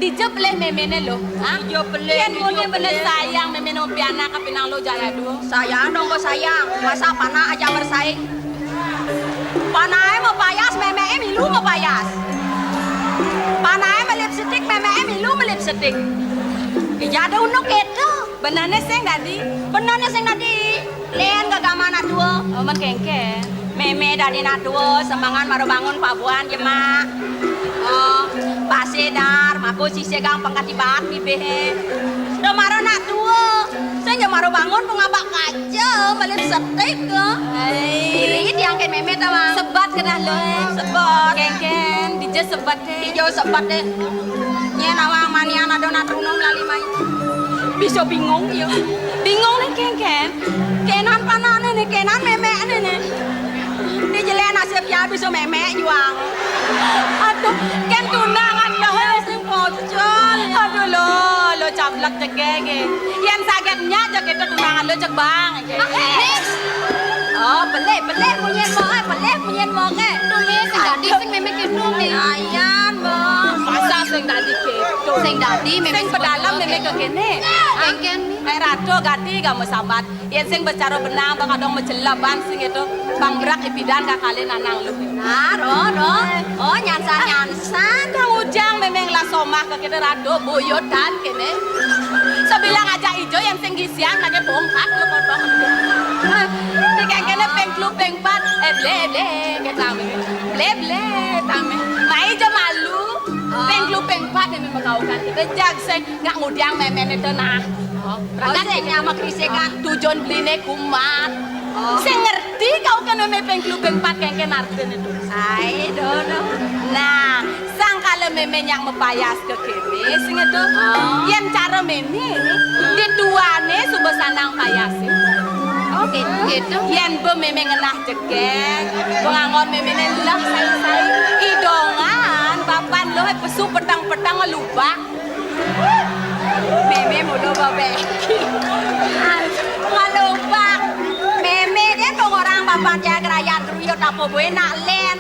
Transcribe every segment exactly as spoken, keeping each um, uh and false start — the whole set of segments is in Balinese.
Dija pelih méméné luh, ha? Dija pelih, yén dija murni bener pelih. Sayang méméné pianak, kapinang luh jaya dua. Sayang dong, kok sayang. Masa panak aja bersaing. Panaké mapayas, méméné milu mapayas. Panaké malipstik, méméné milu malipstik. Dija ada unduk kéto. Benehné sing dadi. Benehné sing dadi. Lén ka gaman anak tua. Oh, men kéngkén. Mémé dadi anak tua, sembangan mara bangun pabuhan jemak. Oh, pasé dar, mako sisé gang pengkatibat bibihé. Da mara anak tua. Sing ja mara bangun pengabak kaca, malipstik ka. Hai. Iri tiang kén mémé ta, Bang. Sebat keneh luh. Sebat. Kéngkén, dija sebat. Dija sebat deh. Nyén awang manian ada nak trunung lali mai. Bisa bingung ya. Bingung né kéngkén. Kénan panakné né, kénan méméné né. Di jelék nasib ya bisa mémé juang. Aduh, kén tunangan dah. Sing pocol. Aduh lo, lo cablek jegég. Yén saget nyak jegég tunangan lo jeg bang. Nis. Oh, pelih, pelih munyin moké, pelih munyin moké. Tuh, Nis, sing dadi, sing mémé kéto, Nis. Ayan, Bang. Masa sing dadi kéto? Sing dadi, mémé sing pedalam, mémé kéto. Kéné. Kéngkén, Nis. Eh, rada gati gama sabat. Yén sing bicara benang, bang kadang maceleban sing itu. Bang berak ipidan kakalin anang lu. Nah, ro, ro. Oh, nyansan, nyansan. Kang Ujang mémé ngelah somah ka kéné rada buyutan kéné. Sabilang aja ijo yén sing gisian lagi bongkak lu potong. Di kéngkéné ping telu ping pat, eh, blé, blé, kéto tamé. Blé, blé, tamé. Mai ja malu. Ping telu ping pat né makaukan kéto. Jag sing ngak ngudiang méméné to nah. Oh, berarti sing nyamak risekan. Tujuan beliné kumat. Oh. Sing ngerti kau kan mémé ping telu ping pat kéngkén artiné to. Ai, do, do. Nah, sangkala mémé nyak mapayas ka kéné, sing to. Oh. Yén cara mémé, di tuané suba sanang payasé. Oh, gitu. Yén ba mémé ngenah jegég, penganggon méméné lah sai-sai. Idongan, bapan lo, pesu petang-petang lubak. Mémé mula babé. Malu, Bang. Mémé dia dong orang bapan dia kerayat ruyut apa boy nak lén.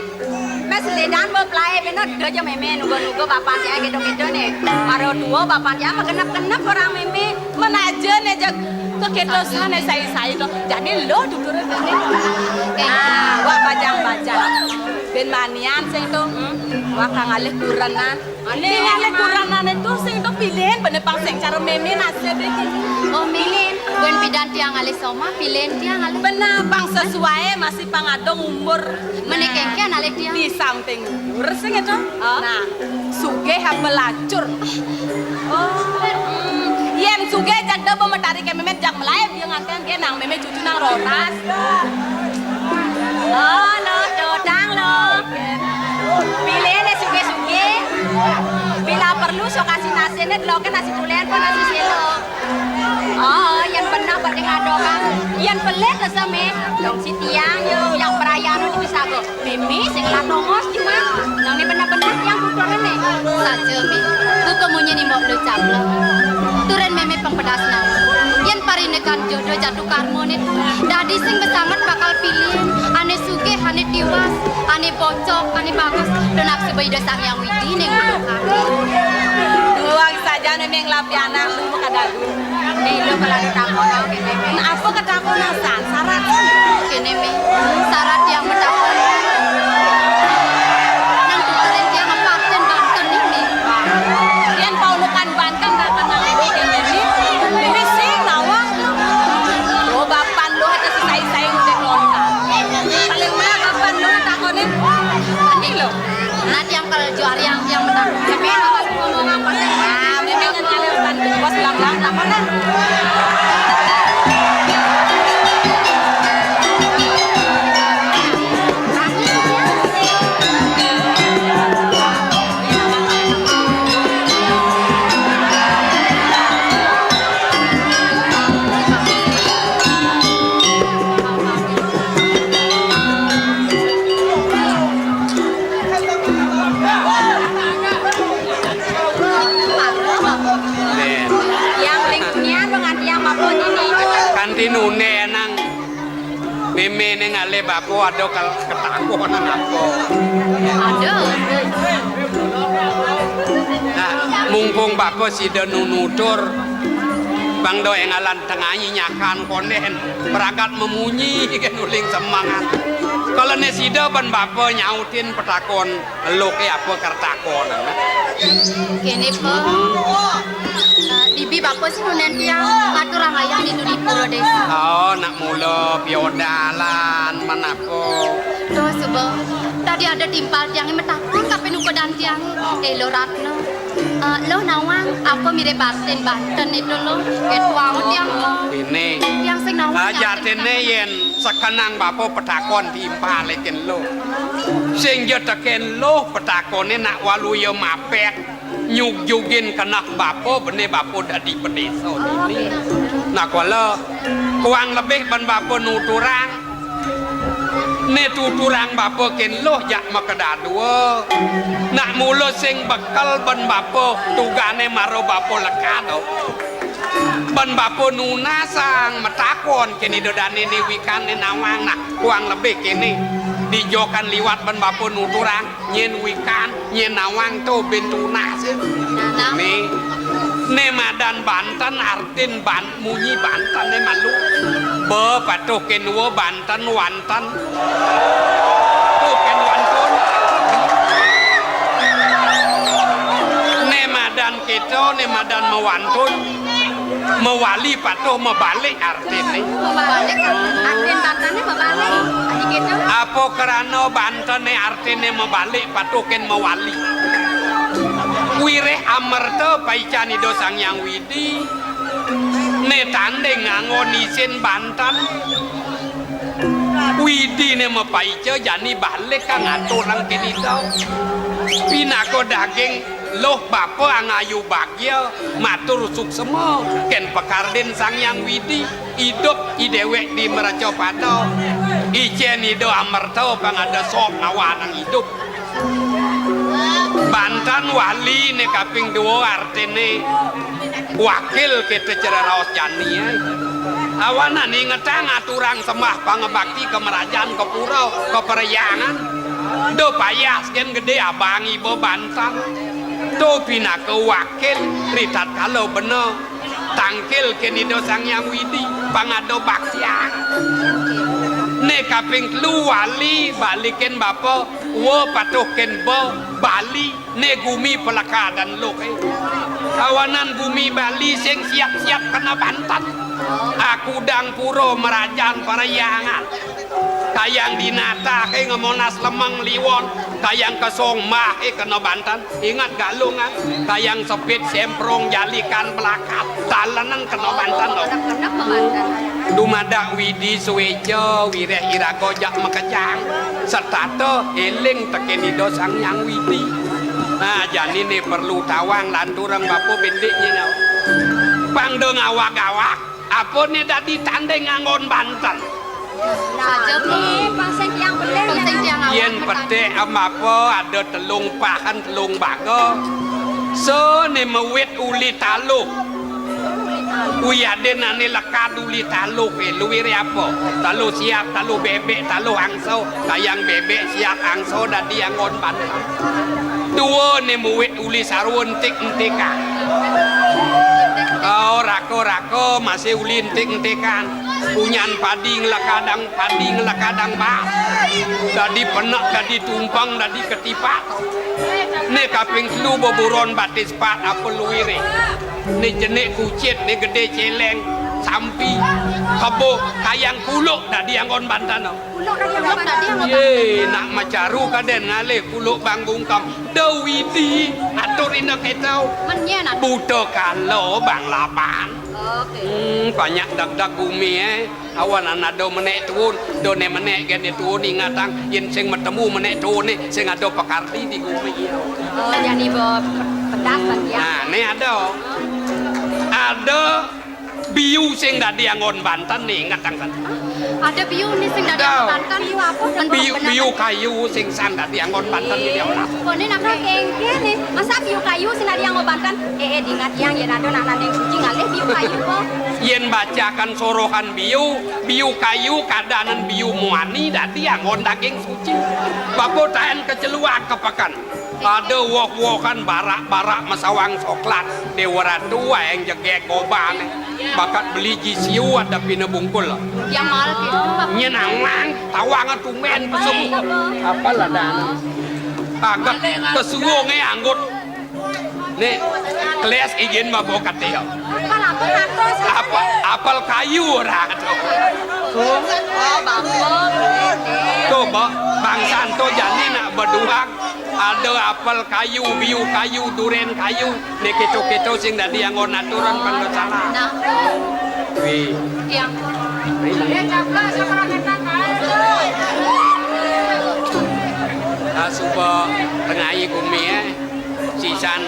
Mé selédan ba pelai bener, da ja mémé nuga-nuga bapan dia gitu-gitu né. Mara tua bapan dia mah genep-genep orang mémé. Menaja né jag kekétosan né sai-sai to. Jadi lo tuturé kéné. Ah, wak bajang-bajang. Bén manian sing to. Wak kang alih kurenan. Ané ngalih kurenané to sing to pilih, bené pang sing cara mémé nasib iki. Oh, Mé. Pilih. Bén pidan tiang alih somah, pilih tiang alih. Bener, pang sesuai masih pang ada umur. Mené kéngkén alih tiang. Di samping umur sing to. Oh. Nah, sugih apa lacur? Oh. Hmm. Yén sugih jag da ba matari ké mémé jag melahé dia nganten ké nang mémé cucu nang roras. Oh, lo dodang lo. Pilih né sugih-sugih. Bila perlu sok nasi nasiné, lo kan nasi tulen pun nasi selo. Oh, yén beneh badé ngadokan. Yén pelit rasa mé, dong si tiang yo, yang perayaan itu bisa go. Mémé sing ngelah tongos cuma, nang né beneh-beneh tiang tuturé né. Saja, Mé. Buka munyin imbok lo cablek. Turen mémé pang pedas nawa. Yén parindikan jodoh jatuh karma né to. Dadi sing besanget bakal pilih. Ané sugih, ané tiwas, ané bocok, ané bagus. To nafsu ba Ida Sang Hyang Widi né nguduk ané. Tuang saja né mé ngelapi anak lu kadadu. Né lo kalau ditakon, oké, Mé. Nah, apa ketakonan san? Syarat. Kéné, Mé. Syarat tiang matakon. Nang tuturé tiang apa artin banten né, Mé? Yén paundukan banten datang nang ini kéné, Mé. Ini sing nawang. Oh, bapan lo ada sesai-sai ngudek lontar. Paling mana bapan lo takoné. Ini lo. Nah, tiang kalau juara yang, yang menang. Tapi kalau ngomong apa sih? Ah, mémé kan kalau bantu bos lang-lang apa nah? Yang lingkungan dengan tiang apa ini? Kanti nune nang mémé né ngalih bako ada kal-, ketakonan apa? Ada. Nah, Mumpung bapa sida nu nutur, bang da énggalan tengai nyakan kondén, pragat mamunyi kén uling semengan. Kala né sida ban bapa nyautin patakon, eluké apa kertakonan. Kéné, Pa. Eh, dibi bapa sing nundén tiang, ngaturang ayah ditu di pura désa. Oh, nak mula piodalan, manapa? Duh, suba. Tadi ada timpal tiangé matakon kapin ukedan tiangé. Éh, Luh Ratna. Eh, Luh nawang, apa mirib artin banten itu, Luh? Kétuang tiang, Luh. Ini. Tiang sing nawang. Ah, jatiné yén sekenang bapa patakon timpalé kén Luh. Sing ja tekén Luh patakoné nak waluya mapét. Nyugjugin keneh bapa, bené bapa dadi padésa dini. Nah, kala kuang lebih ban bapa nuturang. Né tuturang bapa kén Luh jak makadadua. Nak mula sing bekel ban bapa tugané mara bapa lekad. Ban bapa nunasang matakon kén ida dané né wikan né nawang. Nah, kuang lebih kéné. Dijokan liwat ban bapa nuturang. Nyén wikan, nyén nawang to bin tunas. Nah, nah. Né, né madan banten artin ban-, munyi bantené malu. Ba patuh kén wa banten wanten. To kén wantun. Né madan kéto, né madan mawantun. Mawali patuh mabalik artiné. Mabalik, artin bantené mabalik. Adi kéto. Apa krana bantené artiné mabalik patuh kén mawali. Wiréh amerta paican Ida Sang Hyang Widi. Né tanding nganggon isin banten. Widiné mapaica jani balik kang aturang kén Ida. Pinaka daging Luh bapa angayu bagya, matur suksema, kén pakardin Sang Hyang Widi, idup i déwék di mracapada. Icén Ida amerta pang ada sok ngawanang idup. Banten wali né kaping dua artiné wakil kita cara raos jani, ai. Awanan ingetang aturang sembah pangabakti ka merajan, ka pura, ka parhyangan. Da payah kén gedé abang iba banten. To pinaka wakil ritatkala bena tangkil kén Ida Sang Hyang Widi pangada baktian. Né kaping telu wali balikin bapa, wa patuh kén ba, bali né gumi palekadan Luh, eh. Awanan gumi Bali sing siap-siap kena banten. Akudang pura merajan parhyangan. Kayang dinatah, eh, ngamonas lemeng liwon. Kayang kesong mah, eh, kena banten. Ingat galungan. Kayang sepit semprong jalikan belakat. Talenan kena banten, Luh. Dumadak Widi suéca, wiréh iraga jak makejang. Setata éling tekén Ida Sang Hyang Widi. Nah, jani né perlu tawang lanturang bapa béndik nyén. Pang da ngawag-awag. Apa né dadi tanding nganggon banten? Saja, Bu. Pang sing tiang bener, pang sing tiang awak. Yén petik am apa ada telung pahan, telung baga. Sa né mawit uli taluh. Wiadin ané lekad uli taluh, eh, luiré apa? Taluh siap, taluh bébék, taluh angsa. Kayang bébék siap angsa dadi anggon banten. Dua né mawit uli sarwa entik-entikan. Oh, raka-raka masih uli entik-entikan. Punyan padi ngelekadang padi, ngelekadang bas. Dadi penek, dadi tumpeng, dadi ketipat. Né kaping telu beburon batis pat apa luiré. Né jenik kucit, né gedé céléng, sampi, kebo, kayang kuluk dadi anggon banten. Yé, nak macaru kadén ngalih kuluk bang bungkem. Da Widi, atur ina kéto. Buta kala bang laban. Hmm, banyak dagdag gumi, eh. Awan ada menék tuun, da né menék gén tuun ingatang, yén sing matemu menék tuun né, sing ada pakardi di gumi. Oh, jani ba pedas lagi ya. Nah, né ada. Ada biu sing dadi anggon banten né, ingat anggon. Ada biu né sing dadi anggon banten, biu apa? Biu, biu kayu sing san dadi anggon banten né, ya Allah. Koné nak kéngkén né. Masa biu kayu sing dadi anggon banten? Eh, eh, diingat yang yén ada nak nanding suci ngalih biu kayu apa? Yén bacakan sorohan biu, biu kayu kadanan biu muani dadi anggon daging suci. Bapa taén ka celuak ka peken. Ada woh-wohan barak-barak masawang soklat. Déwa Ratu waé jegég gobané. Bakat beli ji siu ada pina bungkul. Yang mahal gitu, Pak. Nyén amang, tawang tumbén pesu. Apal ada anu. Agak kesuwungé anggut. Nih, kelas izin mah bawa katil. Apal apa, Pak? Apa, apal kayu ora tuh. Oh, bangkok. Tuh, Mbok, bangsan tuh jani nak beduang. Ada apel kayu, biu kayu, durén kayu. Né kéto-kéto sing dadi anggon aturan pang salah. Nah. Wih. Yang. Wih. Ah, suba tengahi gumi, eh. Sisan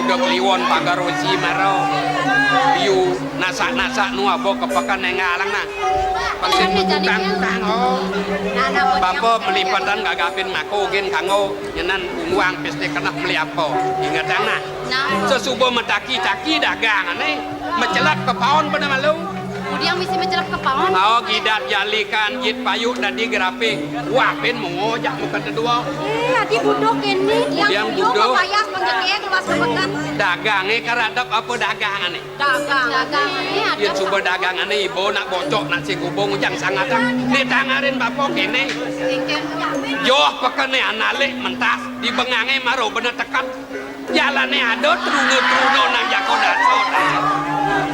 udah kliwon pagar usi maro. Biu nasak-nasak nu aba kepekan engalang nah. Pengsin utang-utang, oh. Bapa melipetan gagapin mako gén kanggo nyenan unguang piste keneh meli apa. Ingetang nah. Nah. Sesuba metaki-taki dagangané, mecelep kepaon pada malu. Udiang misi mecelep kepaon. Oh, gidat jalikan jit payu dadi gerape. Wah, pin mengojak muka kedua. Eh, adi budok ini. Udiang budok. Payas penjegek luas kepekan. Dagangé karadep apa dagangané? Dagang. Dagang. Yén suba dagangané iba nak bocok, nak sing kubung ujang sangatang. Ditangarin bapa kéné. Joh pekené analik mentas, dibengangé maro bena teket. Jalané ada truna-truna nang jako dasa.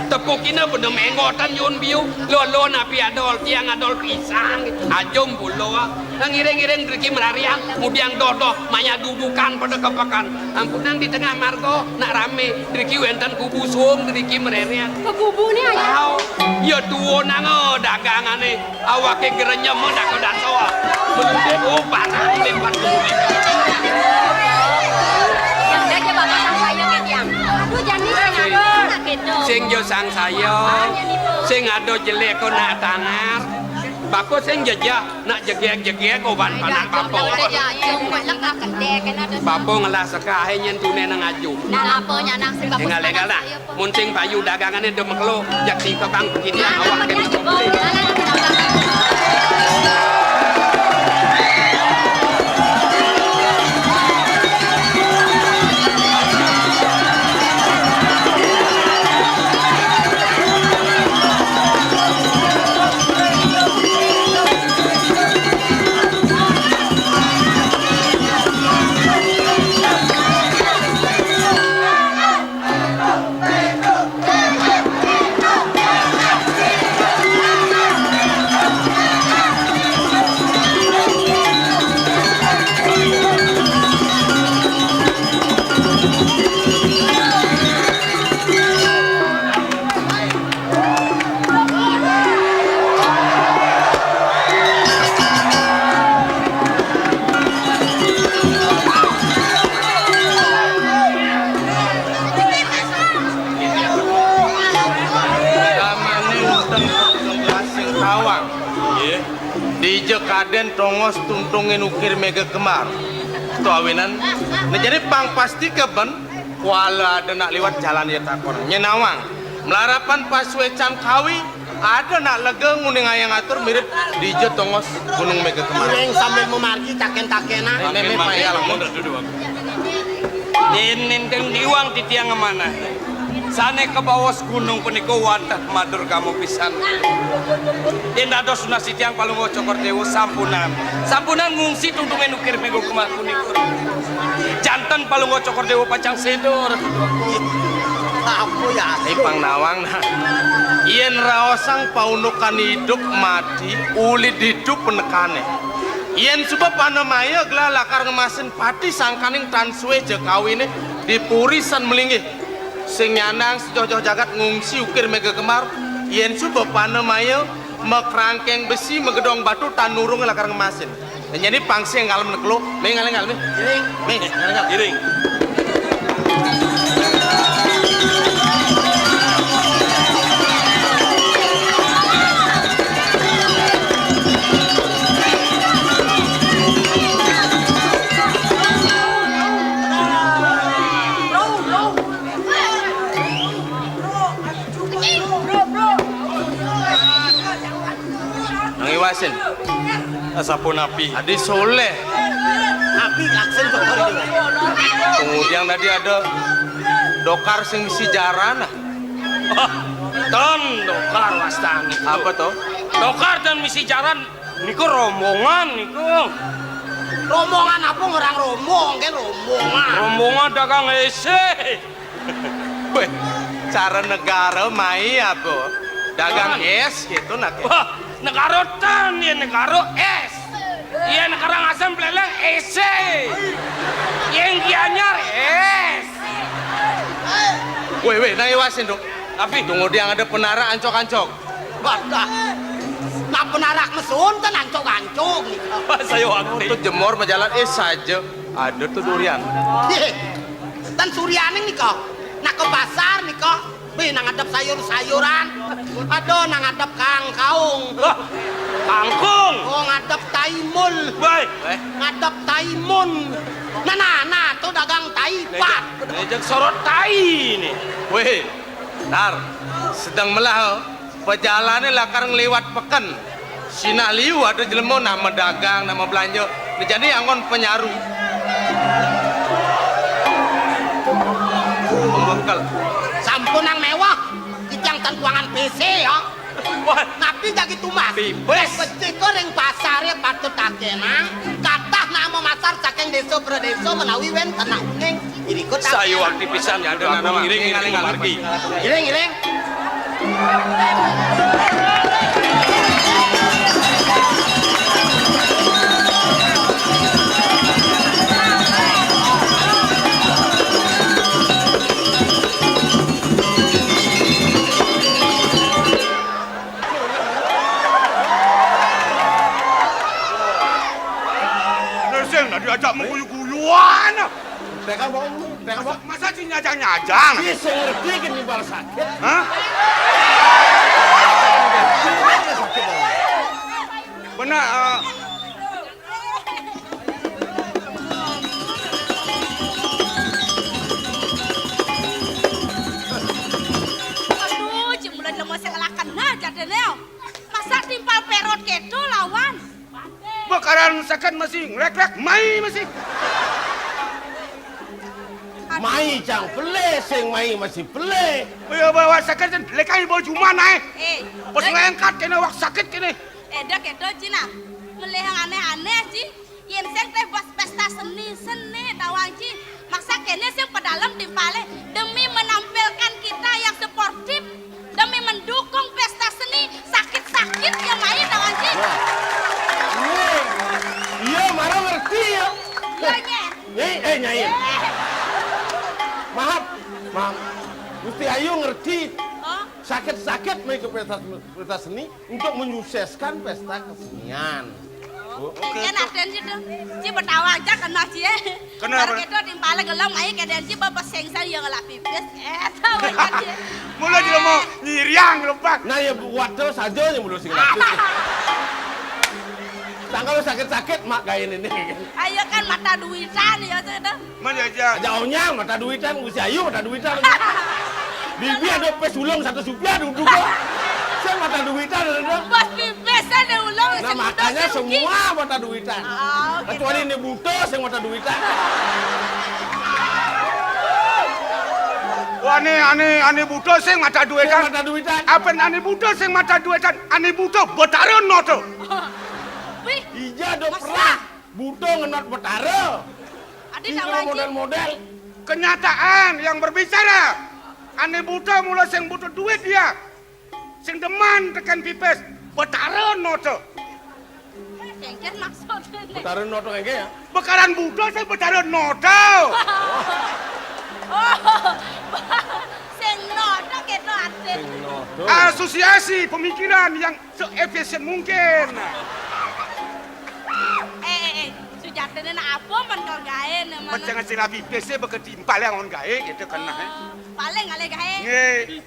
Tepukina bena menggotan yun biu. Lolo napi adol, tiang adol pisang. Ajum bulo. Nang ngiring-ngiring driki merarian, mudiang doh-doh, maya dudukan pada kepekan. Ampunang di tengah marga, nak ramé, driki wénten kubu suung, driki mererian. Kubu né aja. Au, ya tuwa nang, eh, dagangané, awaké grenyem, eh, dak kedaso. Meludit, oh, panas, lipat kubu. Yang aja bapak sang saya ke tiang. Aduh, jani sing ada, nak gitu. Sing jo sang saya, sing ada jelek kok nak tangar. Bapa sing jejak. Nak jegég-jegég oban panak bapa. Bapa ngelah sekahé nyén tuné nang aju. Nah, apa nyanang sing bapa. Énggal-énggal nah. Mun sing payu dagangané demek lo, jak sing kebang kini awak kena. Dija kadén tongos tuntungin ukir méga kembar. To awinan, nah, jani pang pasti keben, kuala ada nak liwat jalan ya takon. Nyén nawang, melarapan pasuécan kawi, ada nak lega nguning ayang atur mirip dija tongos gunung méga kembar. Iring sambil memargi taken-takenan. Mémé payal. Dinin deng diwang titiang ngemanah. Sané kabaos gunung punika wantah madur kamu pisan. Yén dados nunas titiang Palungguh Cokor Déwa sampunan. Sampunan ngungsi tuntungin ukir méga kembar punika. Janten Palungguh Cokor Déwa pacang séda. Apa ya? Ipang nawang nah. Yén raosang paundukan idup mati, uli didu penekané. Yén suba panamaya gelah lakar ngemasin pati sangkaning tan sué ja kawiné di puri san malinggih. Sing nyandang sejoh-joh jagat ngungsi ukir méga kembar, yén suba panamaya makrangkeng besi magedong batu tan nurung lakar ngemasin. Nyén pang sing ngalem nekelo, mé ngalem ngalem. Mé ngalem ngalem. Nang iwasin. Sapunapi? Adi Soléh. Abi aksen kok hari ini. Kemudian tadi ada dokar sing misi jaran, ah. Wah, ten dokar wastane. Apa to? Dokar ten misi jaran niku rombongan niku. Rombongan apa ngerang rombong, kan rombongan. Rombongan dagang ese. Weh, cara negara mai apa? Dagang es gitu nak. Wah, negara ten ya negara es. Yen Karangasem pleleng ese. Yen Gianyar es. Weh, weh, nah iwasin dong. Tapi tunggu dia ada penarak ancok-ancok. Wadah. Nah penarak mesun ten ancok-ancok nih. Saya waktu itu jemur majalan es saja. Ada tuh durian. Ten surianing nih kok. Nah ke pasar nih kok. Wih, nang ngadep sayur-sayuran. Aduh, nang ngadep kangkaung. Wah, kangkung. Oh, ngadep taimul. Baik. Ngadep taimun. Nah, nah, nah, tuh dagang taipat. Ngejek, ngejek sorot tai ini. Weh, tar, sedang melah, oh. Pejalane lakar ngliwat peken. Sinah liu ada jelema nak medagang, nak mebelanja. Nah, jane anggon penyaru. Pembekel. Sampun nang mewah, titiang ten kuangan P C ya. Wah. Napi jagi tumbas? Pipis. Becik ring pasare patut takenang, katah nak memasar saking desa pradesa menawi wenten nak uning. Irika tak. Sayuwakti pisan. Ada nama. Ngiring, ngiring, ngiring, margi. Ngiring, ngiring. Sing, nah diajak mengguyu-guyuan. Tekan bau, tekan bau. Masa sing nyajang-nyajang? Iya, saya ngerti kan nimbal sakit. Hah? Sakit. Benar, eh. Aduh, Cik, mula jelema sing ngelakena jadine. Masa timpal perot keto lawan? Bekaran sakit masih nglek-lek, mai masih. Mai cang pele, sing mai masih pele. Iya, bawa sakit kan lekai bawa juma naik. Eh, pas ngangkat kena wak sakit kena. Eh, dah keto, Cina. Melehang aneh-aneh, Ci. Yen sing teh bos pesta seni, seni tawang Ci. Maksa kene sing pedalem timpale demi menampilkan kita yang sportif, demi mendukung pesta seni, sakit-sakit ya main tawang Ci. Wah. Iya, iya, marang ngerti ya. Iya, Nyai. Nyai, eh, Nyai. Eh. Maaf, maaf. Gusti Ayu ngerti. Oh. Sakit-sakit main ke pesta, pesta seni untuk menyukseskan pesta kesenian. Oke, oke, Aden Ci to. Ci betawa aja kena Ci, eh. Kenapa? Bar keto timpale gelem, ayo ke Aden Ci bebeseng saya yang ngelak pipis. Eh, tahu kan Ci. Mula jelema nyiriang lepas. Nah, ya buat terus aja yang mula sing ngelak pipis. Tanggal sakit-sakit mak gayen ini. Ayo kan mata duitan ya, Ci, to. Man ya aja. Aja onyang mata duitan, Gusti Ayu mata duitan. Bibi ada pes ulung satu supiah duduk kok. Saya mata duitan ada. Bos pipis ada ulung. Nah, makanya semua mata duitan. Ah, oke. Kecuali ini buta sing mata duitan. Wah, ini, ini, ini buta sing mata duitan. Sing mata duitan. Apa ini buta sing mata duitan? Ini buta Betara Nata. Wih. Ija do perang. Buta ngenot Betara. Ade. Tinggal modal-modal. Kenyataan yang berbicara. Ane buta mula sing butuh duit dia. Sing demen teken pipis. Betara Nata. Kengken maksudnya. Betara Nata kengken ya? Bekaran buta sing Betara Nata. Oh. Sing nata keto ate. Sing nata. Asosiasi pemikiran yang seefisien mungkin. Eh, eh, eh, sujatine nak apa men kok gawe ne? Men jangan sing rabi pese beke timpal yang on gawe gitu kan, nah. Oh, paling ale gawe. Nggih.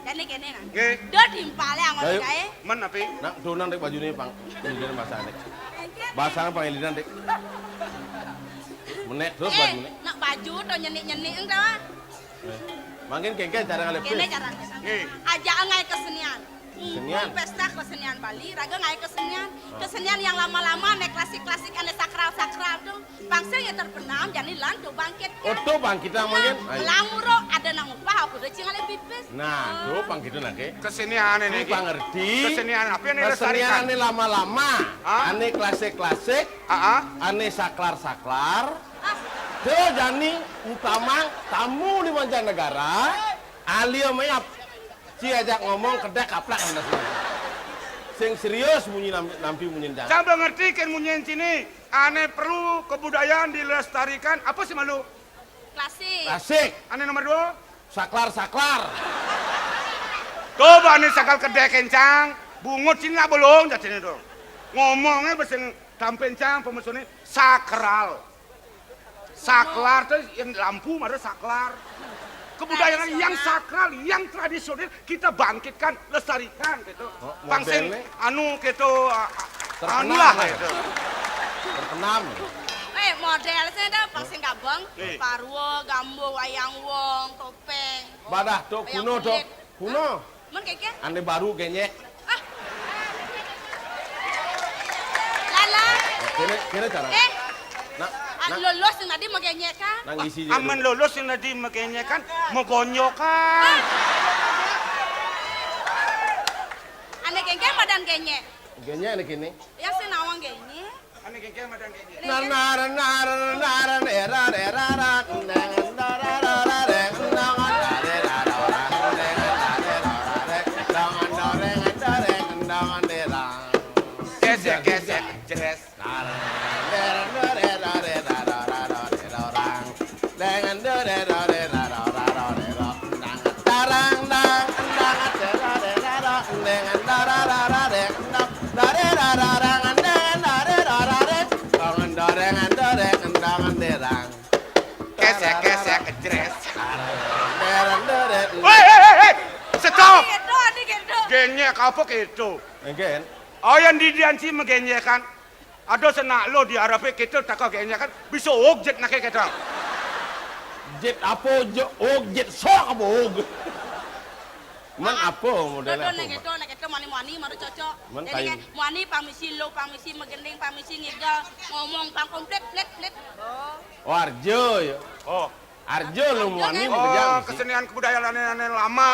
Jane kene nah. Nggih. Do timpal yang on gawe. Men ape? Nak donan rek bajune, Pang. Ini basane. Basane pangelinan, Dik. Menek terus bajune. Eh, nak baju to nyenik-nyenik to. Eh, mangkin kengken cara ngalih. Kene cara. Nggih. Ajak ngae kesenian. Kesenian. Pesta kesenian Bali, raga ngaé kesenian. Kesenian yang lama-lama, ané klasik-klasik, ané sakral-sakral to. Pang sing ya terbenam, jani lan to bangkit. Oh, to bangkit mangkin. Ai. Melanguro ada nang upah, aku udah cingalé pipis. Nah, to pang gitu nangké. Kesenian ini. Pang ngerti. Kesenian apa yang dilestarikan? Kesenian ané lama-lama, ané klasik-klasik, ané saklar-saklar. To jani utamang tamu di mancanegara, alia mayap. Ci ajak ngomong kedék kaplak. Sing serius munyi nampi munyi dang. Coba ngerti kén munyi ciné. Ané perlu kebudayaan dilestarikan. Apa sih malu? Klasik. Klasik. Ané nomor dua? Saklar-saklar. Coba ané sakal kedék kencang. Bungut ciné bolong jatiné to. Ngomongnya basa tampencang pemesuné sakral. Saklar to yang lampu mara saklar. Kebudayaan yang sakral, yang tradisional kita bangkitkan, lestarikan gitu. Pang sing anu gitu, anu lah gitu. Terkenal. Eh, model saya dah pang sing gabung. Parwa, gambo, wayang wong, topéng. Badah to kuno to. Kuno. Mén kéké? Ané baru génjék. Ah. Lala. Kéné, kéné cara. Eh. Nah, lulus sing tadi magénjékan. Nang isi. Amen lulus sing tadi magénjékan, magonjokan. Ané kéngkén madan génjék. Génjék ané kéné. Yang sing nawang génjék. Ané kéngkén madan génjék. Gesek, gesek, jeres. Kesek, kesek, jeres. Woi, hei, hei, hei. Stop. Génjék apa kéto? Engkén. Oh, yang di dianci magénjékan. Ada senak lo di arepé kéto teka génjékan. Bisa og jét naké kéto. Jét apa, og jét sok apa og? Mén apa model apa? Nek itu, nek itu mani-mani mara cocok. Mén. Jadi kayak mani pamisi lo, pamisi magending, pamisi ngigel, ngomong pang komplit, plit, plit. Oh, arjo ya. Oh. Arjo lo mani. Oh, kesenian kebudayaan ané, ané lama.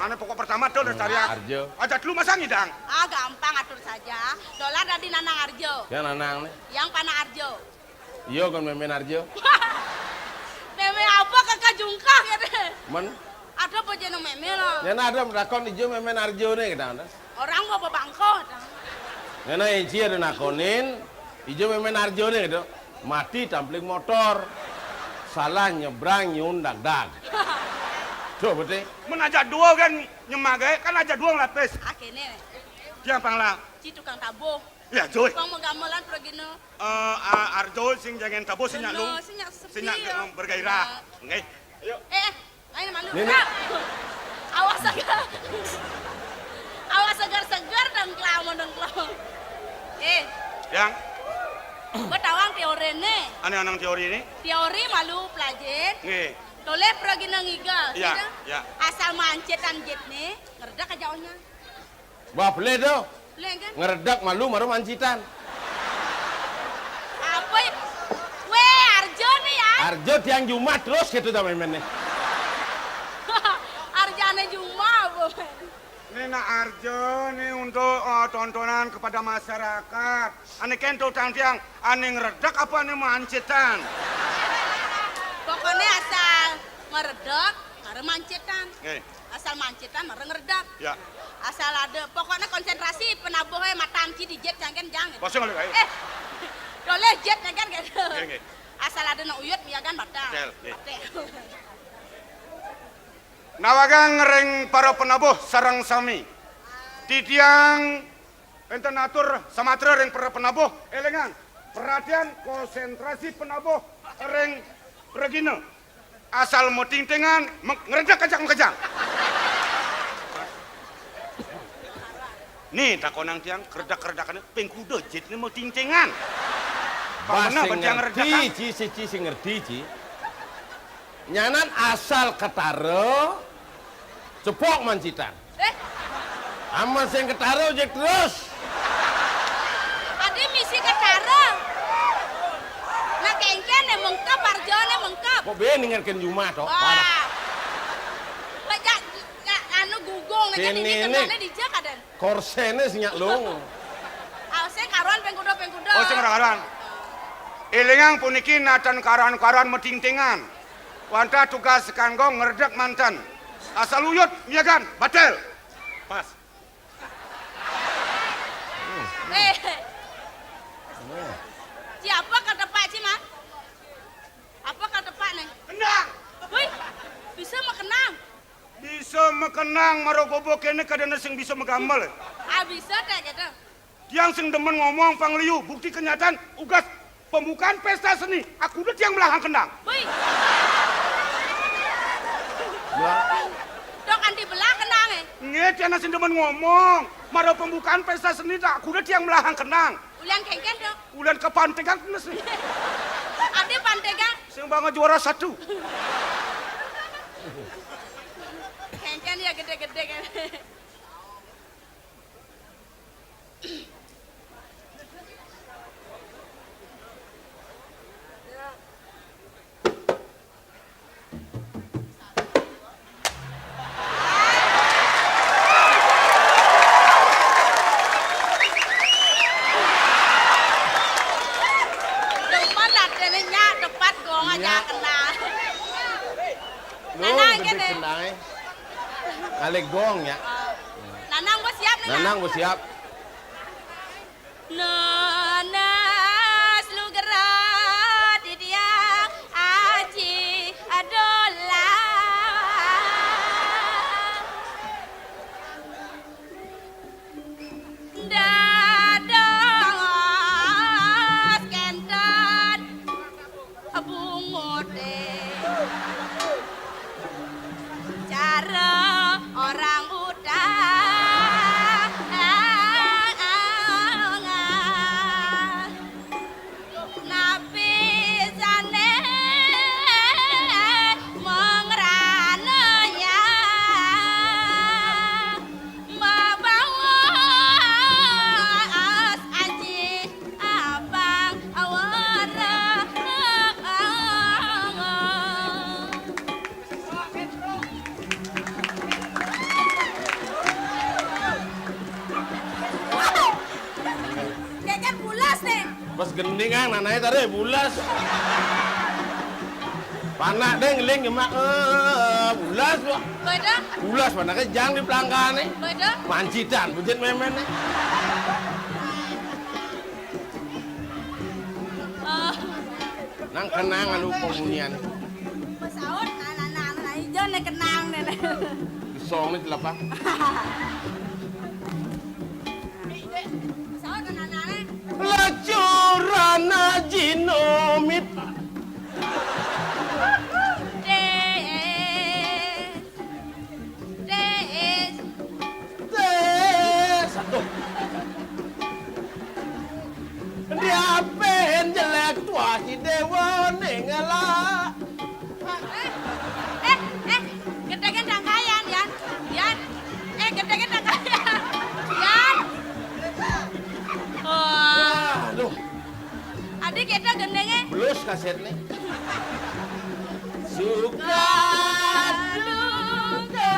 Ané pokok pertama to lestarian. Arjo. Aja dulu masa ngidang. Ah, gampang atur saja. Dolar dadi nanang arjo. Yang nanang nih. Yang panah arjo. Iya kan mémén arjo. Mémé apa kakak jungkah gitu. Mén. Ada apa jeneng mémé lo? Nyana ada takon ijo mémén arjoné gitu. Orang apa bangko? Nyana Eci ada nakonin, ijo mémén arjoné gitu. Mati tampling motor. Salah nyebrang nyun dagdag. Tuh betul. Mén aja dua kan nyemagaé, kan aja dua lapis. Ah, kéné. Dia panglang. Ci tukang tabuh. Ya, Joy. Pang mau gamelan pergi no. Eh, a-, arjo sing jangan tabuh sing nyak lu. Sing nyak sepi, sing nyak, ya. Bergairah. Nggih. Ayo. Eh, eh, ayo malu. Awas seger. Awas seger-seger dengklau, dengklau. Eh. Yang? Gua tawang teori nih. Ané anang teori nih? Teori malu pelajin. Nggih. Toleh pergi nang iga. Iya, gitu. Iya. Asal mancitan jit nih, ngeredak aja onya. Wah, boleh tuh. Boleh, kan? Ngeredak malu mara mancitan. Apa ya? Weh, arjo nih ya. Arjo tiang Jumat terus gitu ta mémén nih. Arjane Jumat, apa? Ini nak arjo nih untuk, eh, tontonan kepada masyarakat. Ané kénto tang tiang, ané ngeredak apa ané mancitan? Pokoknya asal ngeredak, mara mancitan. Nggih. Asal mancitan mara ngeredak. Ya. Asal ada, pokoknya konsentrasi penabuhé matan ci dijit jangkén jang. Bosong lho kaé. Eh. Doleh jit jangkén gitu. Nggih, nggih. Asal ada nang uyut miagan batal. Betul, nggih. Batal. Nawagang ring para penabuh sareng sami. Titiang énten atur samatra ring para penabuh, élingang. Perhatian, konsentrasi penabuh ring regina. Asal matingtingan, me-, ngeredak kejang-kejang. Nih, takonang tiang, keredak-keredakané, ping kuda jitné matingtingan. Bah, pang sing ngerti, ci, ci, ci, sing ngerti, ci. Nyanan asal ketara, cepok mancitan. Eh. Aman sing ketara ojek terus. Adi misi ketara. Nah, kengken né mengkep, arjané mengkep. Kok bé ning ngerken jumah to? Wah. Parah. Bajak, ya, anu gugung né, kan ini kéné kenalné dijak kadén. Korséné sing nyak lung. Aosé karuan ping kuda, ping kuda. Oh, sing ora karuan. Élingang puniki natan karuan-karuan metingtingan. Wantah tugas kanggo ngredeg manten. Asal uyut miyagan, batil. Pas. Eh. Ci apa katepak ci, Mas? Apa katepak né? Kendang. Wih, bisa makenang. Bisa makenang, mara gobo kéné kadén sing bisa magambel. Ah, bisa ta kéto. Tiang sing demen ngomong pangliu, bukti kenyataan, ugas pembukaan pesta seni, aku udah tiang melahang kendang. Wih. Lah. Dok anti belah kendang, eh. Nggih, tiang sing demen ngomong, mara pembukaan pesta seni, aku udah tiang melahang kendang. Ulian kengken, Dok. Ulian kepantegan kena sih. Ada pantegan. Sing banget juara satu. Kengken ya gedé-gedé kan. Demen aténé nyak tepat gong aja. Nyak. Kenal. Loh, Nanang gedé kéné. Kenal, eh. Ngalih gong, nyak. Nanang wis siap nih, Nanang Nang. Wis siap. Nanas lugera titiang aji adolan. Dados kénten bunguté. Cara orang utang. Napi sané mengranaya mabaos aji abang awara. Kéké bulas né. Pas gending, ah, nanaé taré bulas. Panak dé ngeling nyemak, eh, bulas, Pak. Beda. Bulas, panaknya jang di pelangkané. Beda. Mancitan, bujit méméné. Eh. Nang kenang anu komunian. Pas aut, anak-anak, anak ijo né kenang né. Song né telapa. Pas aut, anak-anak. Lacuran aji nomit. Dé. Tés. Tés. Aduh. Diapén jelék tuah si déwa ning ngelak. Eh, eh, eh, gedegé dangkayan, Yan. Yan. Eh, gedegé dangkayan. Yan. Wah. Aduh. Adi kita gendengé. Belus kasétné. Suka duka.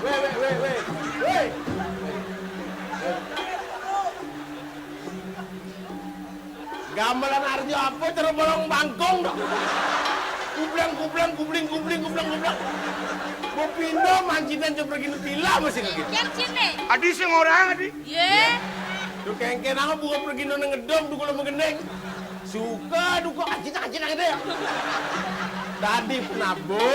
Wéh, wéh, wéh, wéh. Wéh. Gamelan arjo apa cara bolong bangkong dong. Kubleng, kubleng, kubling, kubling, kubleng, kubleng. Mau pindah mancinan coba gini pila masih kaget. Kan sini. Adi sing orang, Adi. Yé. Tuh kengken aku buka pergi nang ngedom tuh kalau menggendeng. Suka duka ancit-ancit gitu ya. Tadi penabo,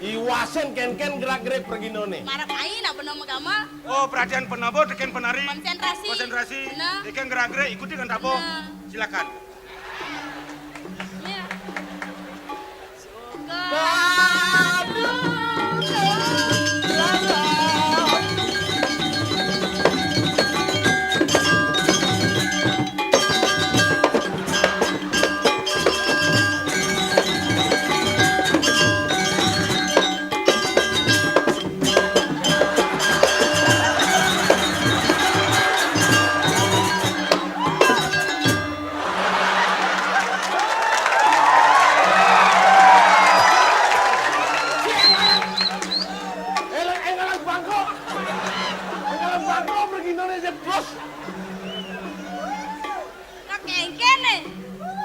iwasen kengken gerak-gerik pergi none. Marep ai nak bener megamel. Oh, perhatian penabo tekén penari. Konsentrasi. Konsentrasi. Bener. Tekén gerak-gerik, ikuti dengan tabo. Bener. Silakan. Iya.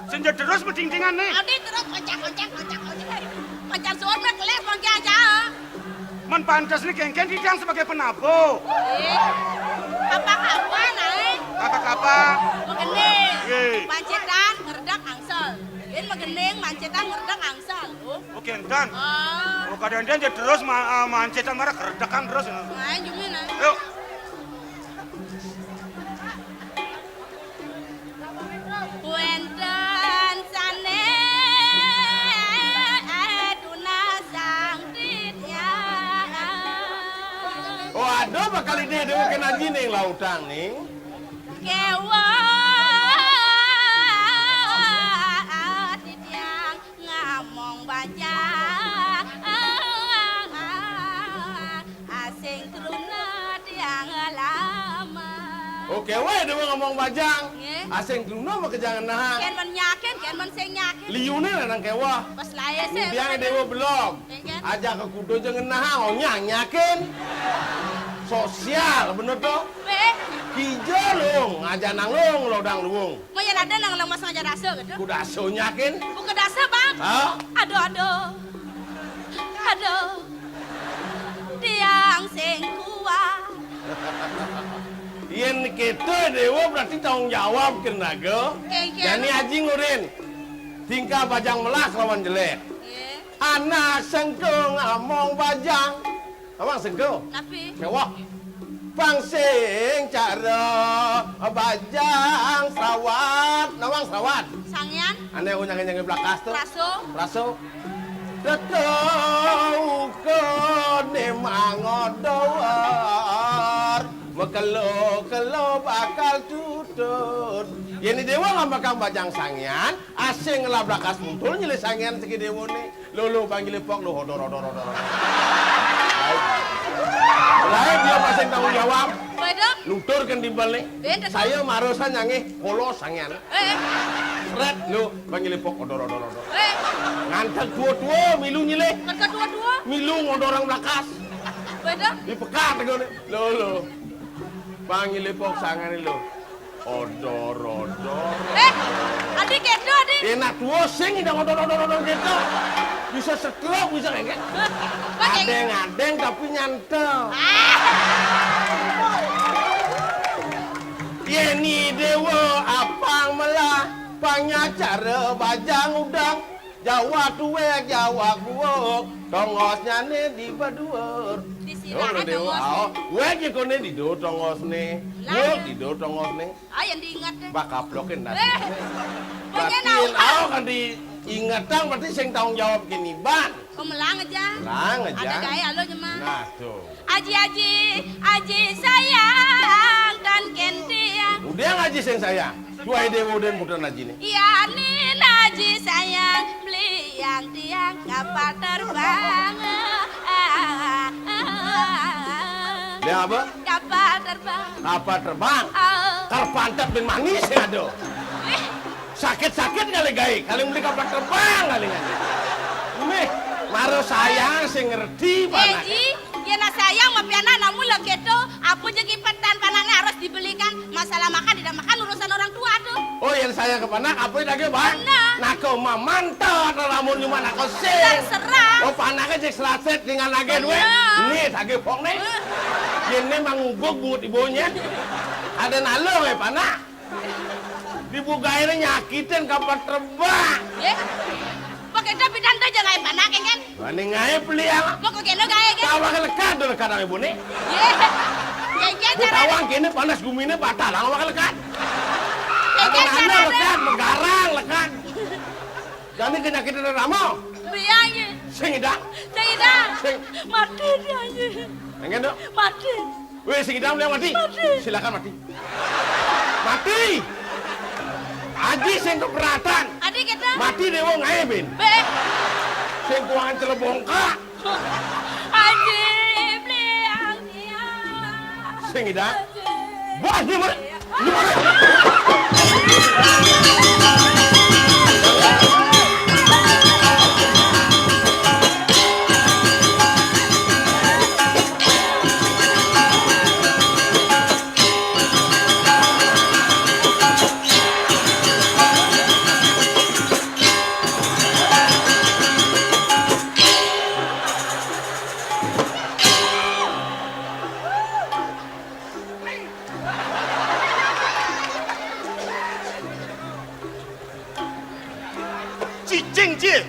Sing jederus medingdingan né. Adi terus oncak-oncak, oncak-oncak. Pacar suwun mah kelir mangke aja. Men pantes né kéngkén titiang sebagai penabuh. Eh, apa-apa, Nay? Apa-apa? Megening. Nggih. Mancétan ngredeg angsel. Yén megening mancétan ngredeg angsel. Oh. Oh, kénten. Oh. Oh, kadang-kadang jederus ma-, ah, mancétan malah ngredegan terus. Nah, jumina. Yuk. Wénten sané tunasang titiang. Oh, aduh, bakal ini ada kena jining lautang ning. Kéweh titiang ngamong bajang. Asing truna tiang lama. Oké, wéh, déwé ngamong bajang. Nggih. Asing truna makejang ngenahang. Kén men nyakin, kén men sing nyakin. Liuné lanang kéweh. Pas laé sih. Biang déwé belum. Nggih, kén. Aja ka kuda ja ngenahang, onyang nyakin. Sosial, bener to? Wéh. Kija luung, aja nang luung, lodang luung. Mun yén ada nang lemes aja dasa gitu. Kuda aso nyakin. Bukan dasa, Bang. Hah? Aduh, aduh. Aduh. Tiang sing kuat. Yén kéto déwa berarti tanggung jawab kén raga. Kéngkén. Jani aji ngurin. Tingkah bajang melah kelawan jelék. Nggih. Anak sengko ngamong bajang. Nawang sengko. Napi? Kéweh. Pang sing cara bajang srawat. Nawang srawat. Sangyan. Ané nyangé-nyangé blakas to. Praso. Praso. Teka ukené mangodor. Mekelo-kelo bakal tutut. Yén déwa ngambekang bajang sangyan, asing ngelah blakas muntul nyilih sangyan siki déwané. Lo, lo, panggilé pok, lo, odor, odor, odor, odor. Lah, dia masing tanggung jawab. Waduh. Lutur kén timpalné. Beda. Saya marosan nyangé, kolos sangyan. Eh. Sret, lo, panggilé pok, odor, odor, odor. Eh. Ngantek tua-tua, milu nyilih. Ngantek tua-tua. Milu ngodorang blakas. Waduh. Di pekat, tegoné. Lo, lo. Panggilé pok sangané, lo. Odor, odor. Eh, adi kéto, adi. Enak tua sing idang odor, odor, odor kéto. Bisa stroke, bisa kéngkén. Hah? Bang, kéngkén. Adéng-adéng tapi nyantel. Ah. Yén déwa apang melah, pang nyacara bajang udang. Jawa tuwék, Jawa kuwuk, tongosnyané di baduur. Di sira. Oh, tongos. Aoh, wék ya koné di duur tongosné. Lah, kuwuk ya. Di duur tongosné. Ah, yang diinget deh. Bak kaplokin dah. Eh, berarti bagian apa? Aoh kan diingetang berarti sing tanggung jawab kiniban. Oh, melang aja. Melang aja. Ada gaya lo, Jema. Nah, tuh. Aji, aji, aji sayang dan kén tiang. Udah ngaji sing sayang. Duai déwa udah putra ajiné. Iya, nin aji sayang, beliang tiang kapal terbang. Dia apa? Kapal terbang. Kapal terbang. Oh. Kal pantat bin manis ya ada. Eh. Sakit-sakit kali gaé, kali mending kapal terbang kali kan. Nih, maro sayang sing ngerti, eh, Pak. Ji, yén sayang mah pianak namu lho kéto, apa ja kipetan panakné harus dibelikan. Masalah makan tidak makan urusan orang tua tuh. Oh, yén sayang ka panak, apa lagi, Bang? Bener. Nak ka mamanta lamun nyuma nak ka sing. Terserah. Oh, panakné jek selaset tinggal nagih duit. Bener. Nih, tagih pok nih. Eh. Yén né mangubuk buat ibunya. Ada nalo ya panak. Dibugain nyakitin kapal terbang. Yé. Pakai tapi tante jangan panak kan? Wani ngaé beli ya. Mau kok kena gaya kan? Tawang lekat dulu kadang ibu nih. Yé. Kéngkén cara. Tawang kene panas guminé batal, tawang lekat. Kéngkén cara. Lekat, menggarang lekat. Jani kenyakitin ramo. Beli aja. Sing idang. Sing idang. Sing. Mati dia aja. Pengen dong. Mati. Wéh, sing idang yang mati. Mati. Silakan mati. Mati. Aji sing keberatan. Adi kita. Mati déwa ngaé bin. Bé. Sing kuangan celebongka. Aji beli ang dia. Sing idang. Aji. Bos, dia mana? Cicing, Ci.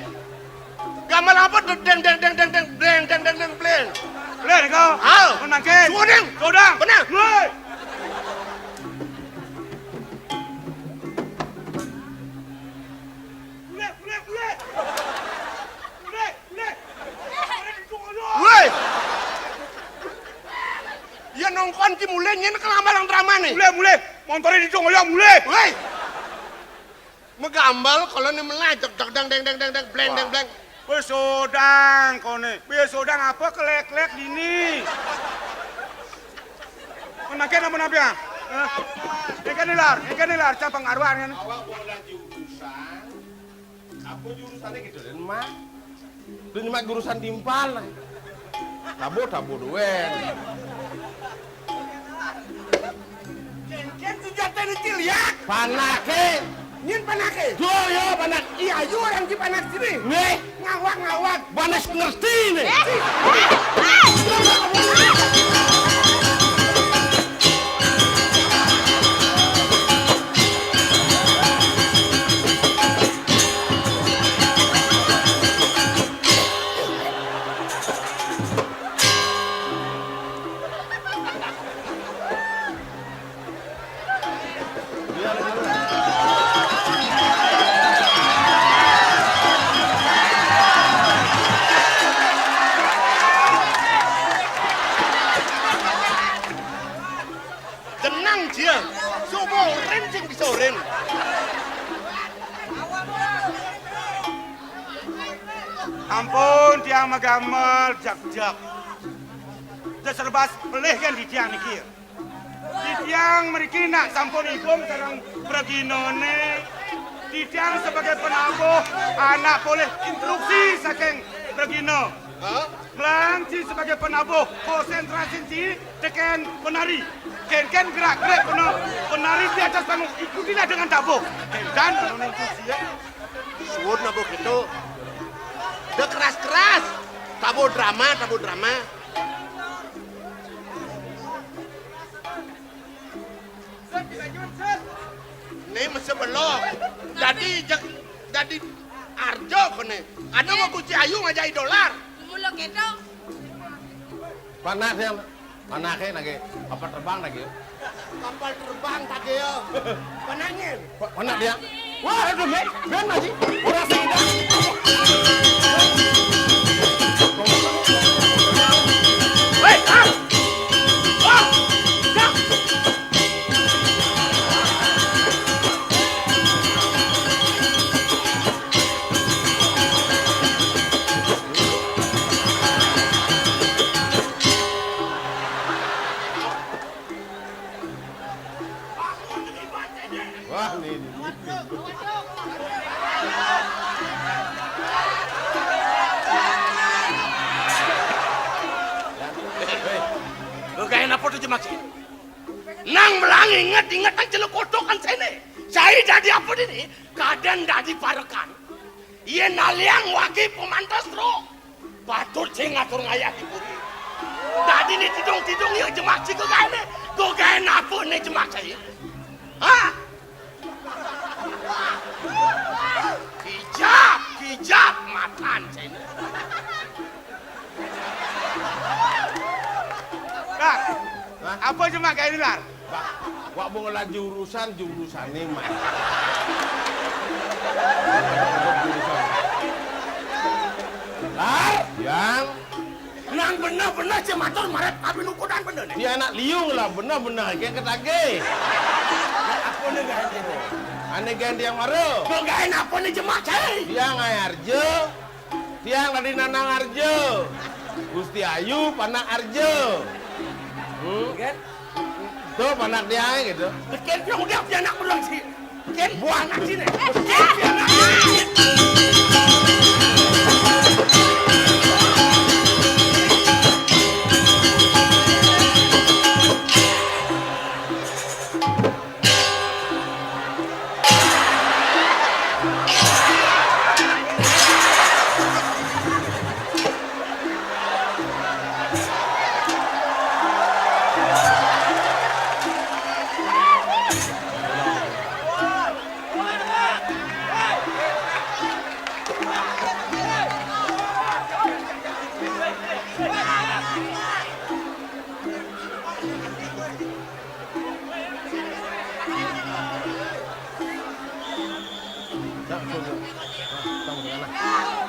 Gambar apa? Deng, deng, deng, deng, deng, deng, deng, deng, deng, bleng. Bleng, kau. Ah. Menangkin. Sudang. Sudang. Benar. Mulai. Mulai, mulai, mulai. Mulai, mulai. Woi. Ya nongkon ki mulai, nyén kelamaan drama né. Mulai, mulai. Montoré di dong, ya, mulai. Woi. Megambal kalau né melajak, deg, deng, deng, deng, deng, deng, bleng, deng, bleng. Wis sodang koné. Wis sodang apa kelék-lék dini? Kon mangké napa-napa ya? Hah? Ngéngkén lar, ngéngkén lar, cabang arwah kan. Awak bola jurusan. Apa jurusané gitu, Den, Mak? Lu nyemak jurusan timpal, nah. Tabo, tabo duén. Kénkén senjatané, Cil, ya? Panaké. Nyén panaké? Yo, yo, panak. Iya, ayo orang di panak sini. Nih. Ngawak, ngawak. Banas ngerti nih. Tenang dia, sobo ren sing bisa ren. Ampun, tiang magamel, jak-jak. Dah serba pelih kan di tiang niki. Di tiang mriki nak sampun ibum sareng preginané. Di tiang sebagai penabuh, anak polih instruksi saking pregina. Hah? Mlang ci sebagai penabuh, konsentrasi ci tekén penari. Kénkén gerak-gerik pena-, penari di atas panggung, ikutilah dengan tabuh. Kénkén menurun ci ya. Suwun apa gitu? Udah keras-keras. Tabuh drama, tabuh drama. Né mesti belok. Dadi jeg-, dadi arjo koné. Ada mau kunci ayu ngajai dolar. Mula kéto. Panas ya. Panaké lagi. Kapal terbang lagi. Kapal terbang tadi ya. Panaknya. Wah, aduh, Ben, Ben masih. Ora sida. Hei, ah! Ah! Dah! Wah, nih, nih, nih. Hei, lu gak enak foto jemak sih? Nang melang inget-inget nang celuk kotokan sini. Saya dadi apa ini? Kadang dadi parekan. Yén naliang wagi pemantes roh. Patut sing ngatur ngayah di puri. Dadi né tidung-tidung ya jemak sih kok gaéné. Kok gaé napuh né jemak sih? Hah? Kijab, kijab matan sih. Nah, apa jemak gaé ini, Lar? Wak, wak mau ngelah jurusan, jurusané mah. Lar, yang nang bener-bener cematur marep kabin ukuran bener nih. Dia anak liung lah, bener-bener kayak ketagih. Apa nih ganti? Ané ganti yang mara. Kok gaé apa nih jemak cai? Dia ngayar je. Tiang dadi Nanang Arja. Gusti Ayu, panak Arja. Hmm? Kan? Tuh, panak dia gitu. Bikin dia udah dia anak pulang sih. Bikin buah anak sini. Bikin dia anak.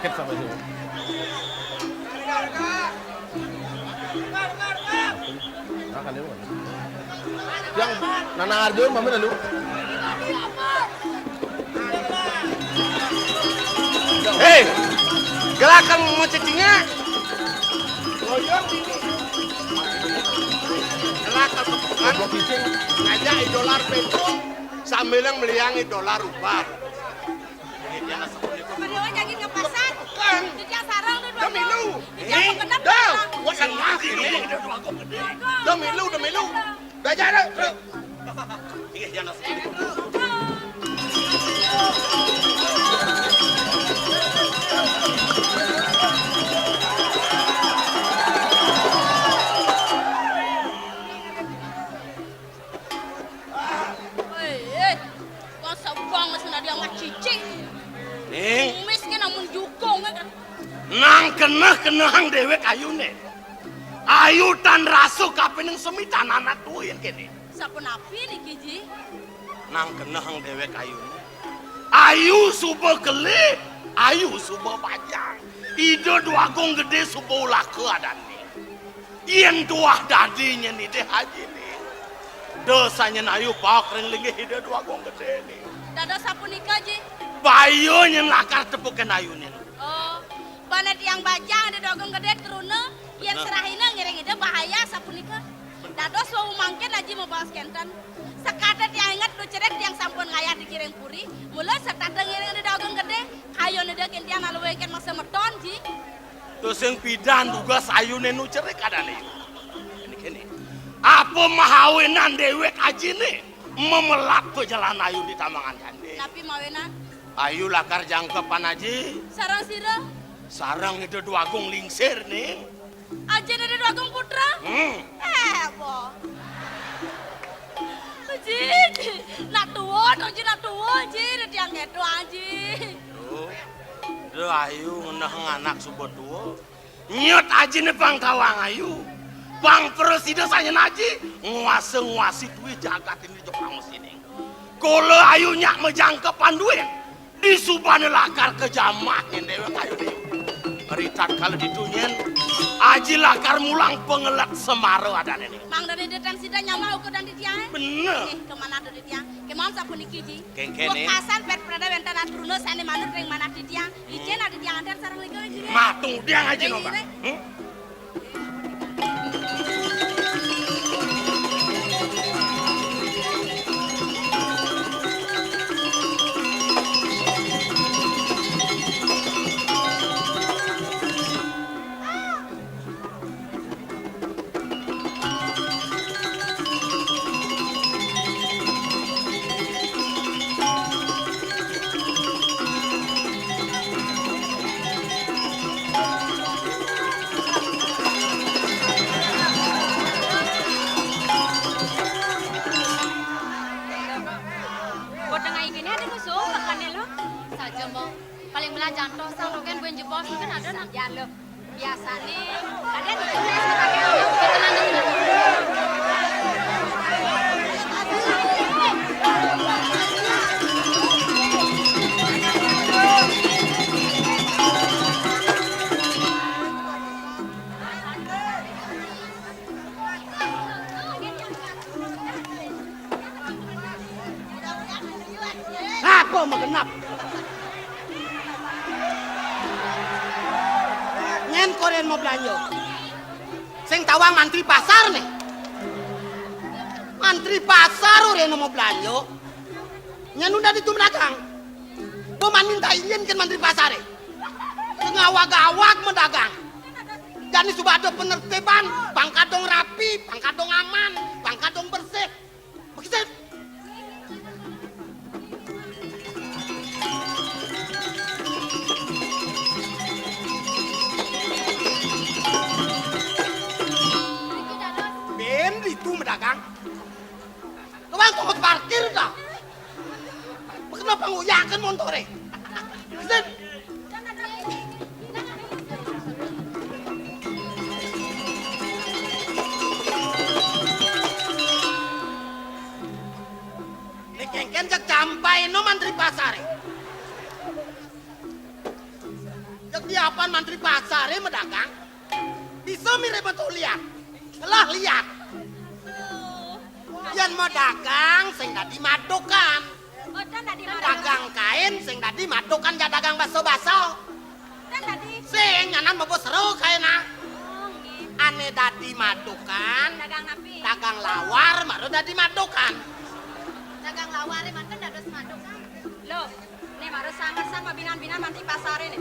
Kep sampai sini. Makan dulu. Yang Nana Arjo, mami lalu. Hei, gerakan mau cacingnya. Gerakan tepukan. Ngajak dolar peso sambil yang meliangi dolar ubar. Padahal jagin ngepasan. Bukan. Jejak sarang tuh dua. Demi lu. Jejak. Eh, bener dah. Gua kan mati nih. Demi lu, demi lu. Belajar dah. Iya, jangan. Woi, eh, masa bang masih ada yang ngacici? Ning. Miskin namun jukung, eh. Nang keneh-kenehang déwék ayuné. Ayu tan rasa kapining semi tan anak tuin kéné. Sapunapi niki, Ji? Nang kenehang déwék ayuné. Ayu suba kelih, ayu suba bajang. Ida Dwagung Gedé suba ulaka adané. Yén tuah dadi nyén idih aji né. Da sanyén ayu paok ring linggih Ida Dwagung Gedé né. Dados sapunika, Ji. Baya nyén lakar tepukin ayuné. Oh, bané tiang bajang Ida Dwagung Gedé truna, yén serahina ngiring Ida bahaya sapunika. Dados wau mangkin aji mabaos kénten. Sakadi tiang inget duh cerik tiang sampun ngayah di Kiring Puri, mula setata ngiring Ida Dwagung Gedé, kayun Ida kén tiang naluwé kén mangsa meton, Ji. Tusing pidan dugas ayuné nu cerik adané. Kéné, kéné. Apa mahawinan déwék ajiné memelat pajalan ayu di tambangan candé? Napi mawinan? Ayu lakar jangkepan aji. Sareng sira? Sareng Ida Dwagung Lingsir, Ning. Ajiné Ida Dwagung Putra? Hmm. Eh, apa? Ji, Ji, nak tua, dong, Ji, nak tua, Ji, ida tiang kéto, Ji. Duh, duh, ayu ngenehang anak suba tua. Nyut ajiné pang tawang ayu. Pang prasida sanyén aji, nguasa-nguasi duit jagat ini jok pang mesiné. Kala ayu nyak majangkepan duit. Disubané lakar kajamah nyén déwék ayu né. Ri tatkala ditu nyén, aji lakar mulang pangelet semara adané né. Mangdané ida tan sida nyamah uka dan titiang. Bener. Nggih, kamanah titiang. Kémaon sapuniki, Ji. Kéngkén, eh. Wekasan pét prada wénten aturna sané manut ring manah titiang. Icén titiang antar sareng lika, Ji. Matung diang aja, Ji, no, Pak. Nggih. Hmm? Kota ngai kene ada musuh, makanya lo. Saja mau. Paling belah jantos, kalau kan bukan jebos, kan ada nak. Saja lo. Biasane kadang ditulis pakai anak. Apa magenep? Nyén koréné mau belanja. Sing tawang mantri pasar né. Mantri pasar oréné mau belanja. Nyén udah ditu mendagang. Paman minta izin kén mantri pasaré. Ngawag-awag mendagang. Jani suba ada penertiban, pang kadung rapi, pang kadung aman, pang kadung bersih. Begitu. Bén ditu mendagang. Tukang toko parkir dah. Kenapa nguyakin montoré? Sip. Né kéngkén cék campai no mantri pasaré. Apan mantri pasaré madagang? Bisa mirib metu liat. Lah liat. Yén madagang sing dadi madukan. Mboten dadi madukan. Dagang kain sing dadi madukan, jak dagang baso-baso. Mboten dadi. Sing nyanan mlebu sero kaina. Oh, nggih. Ané dadi madukan. Dagang napi? Dagang lawar mara dadi madukan. Dagang lawar manten dados madukan. Lho, né mara sanget sang mabinan-binan mantri pasaré né.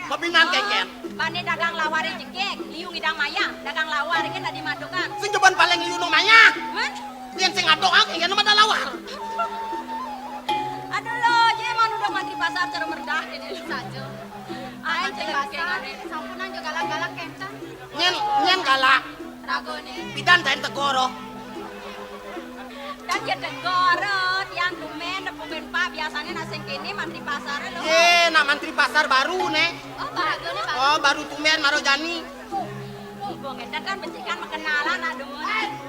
Mabinan kénkén? Bané dagang lawaré jegég, liu ngidang mayah, dagang lawar iki dadi madukan. Sing jeban paling liu nu mayah. Men? Yén sing aduk ah kénkén mah da lawar. Aduh lo, jé manuduk mantri pasar cara merdah kéné saja. Aé mantri pasar, kéné. Sampunang jo galak-galak kénten. Nyén, nyén galak. Ragoné. Pidan taén tegoro. Dan ya tegoro, tiang tumén, tumén Pak, biasané nak sing kéné mantri pasaré lho. Yé, nak mantri pasar baru né. Oh, baru né, Pak. Oh, baru tumén mara jani. Ibu ngénten kan becikan makenalan, aduh.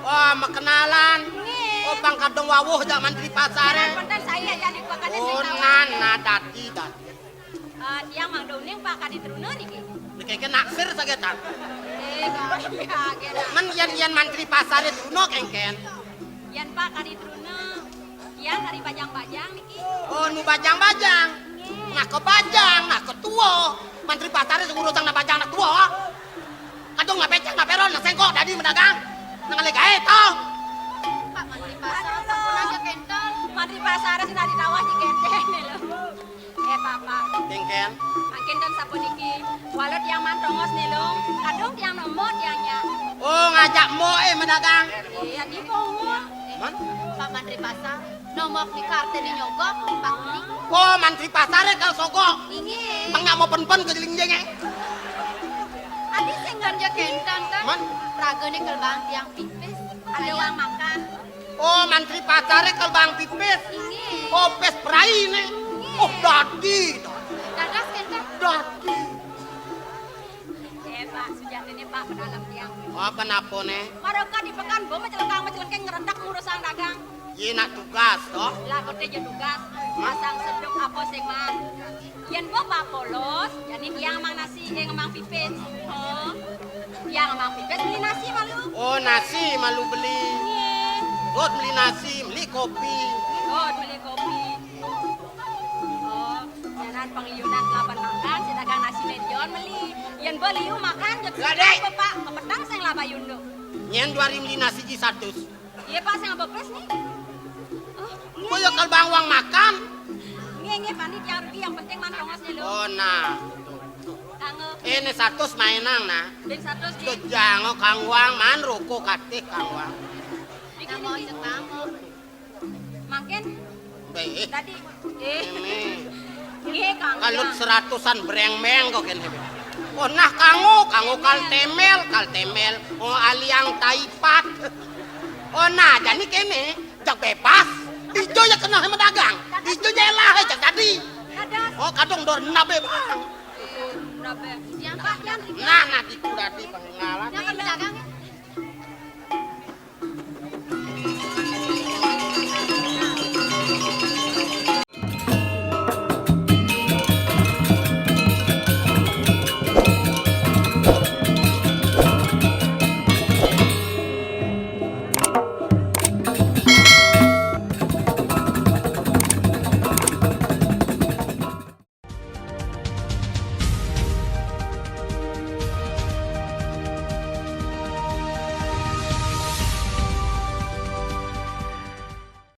Oh, makenalan. Nggih. Oh, pang kadung wawuh jak mantri pasaré. Penting saya jadi pakané sing. Oh, tahu. Nah, nah, dadi, dadi. Eh, tiang mangda uning Pak kadi truna niki. Niki ké naksir sagétan. Eh, kok iya, gé lah. Men yén, yén mantri pasaré truna kénkén. Yén Pak kadi truna, tiang kadi bajang-bajang niki. Oh, nu bajang-bajang. Nggih. Nah, ké bajang, nah, ké tua. Mantri pasaré sing ngurusang nak bajang nak tua. Kadung nak bécék nak péron nak séngkok dadi madagang. Nang alé gaé to. Pak mantri pasar, sampun aja kénten. Mantri pasar sing dadi tawah di kénten lho. Eh, Bapak. Kénkén. Mangkin ten sapuniki. Walau tiang mantongos né, Lung. Kadung tiang nomo tiang nyak. Oh, ngajak mo, eh, madagang. Iya, di pungut. Man? Pak mantri pasar. Nomok di karté di nyogok, Pak. Oh, mantri pasaré kal sogok. Inggih. Pang nyak mo pen-pen ké jelingjing, eh. Adi sing ganja kénten, kan? Man? Ragané kal bang tiang pipis. Ada uang makan. Oh, mantri pasaré kal bang pipis. Inggih. Oh, pis prainé. Inggih. Oh, dadi. Dados kénten. Dadi. Eh, Pak, sujatiné, Pak, pedalem tiang. Oh, kenapa né? Mara kadi pekan, bo macelengkang-macelengking ngrentek ngurusang dagang. Yé nak tugas, toh? Lah, koté ja tugas. Masang seduk apa sing man. Yén bo Pak polos, jani tiang mang nasi, eh, ngemang pipis. Oh. Tiang ngemang pipis beli nasi malu. Oh, nasi malu beli. Nggih. Got beli nasi, beli kopi. Got beli kopi. Oh, nyanan pangiyunan kelaban makan, sing dagang nasi né dion meli. Yén bo liu makan, jek. Lah, Dék. Apa, Pak? Kepetang sing laba yunduk. Nyén juari meli nasi ji satus. Iya, Pak, sing bepes nih. Oh, nggih, kaya nggih. Kal bang uang makan. Nggih, nggih, Pak, niki tiang rugi, yang penting man tongos né lho. Oh, nah. Kanggo. Eh, né satus maenang, nah. Bén satus, nggih. Kejang, oh, kang uang, man roko katih, kang uang. Niki, niki. Mangkin. Bé. Tadi. Eh. Ini. Nggih, Kang. Kalut seratusan brengmeng kok kéné. Oh, nah, kanggo, kanggo kal temel, kal temel. Oh, aliang taipat. Oh, nah, jani kéné, jak bebas. Ijo ya kenal sama dagang. Ijo ya lah, jak tadi. Dados. Oh, kadung dor nabe bang. Eh, nabe. Yang Pak, yang. Nah, nah, diku tadi pengenalan. Yang dagang.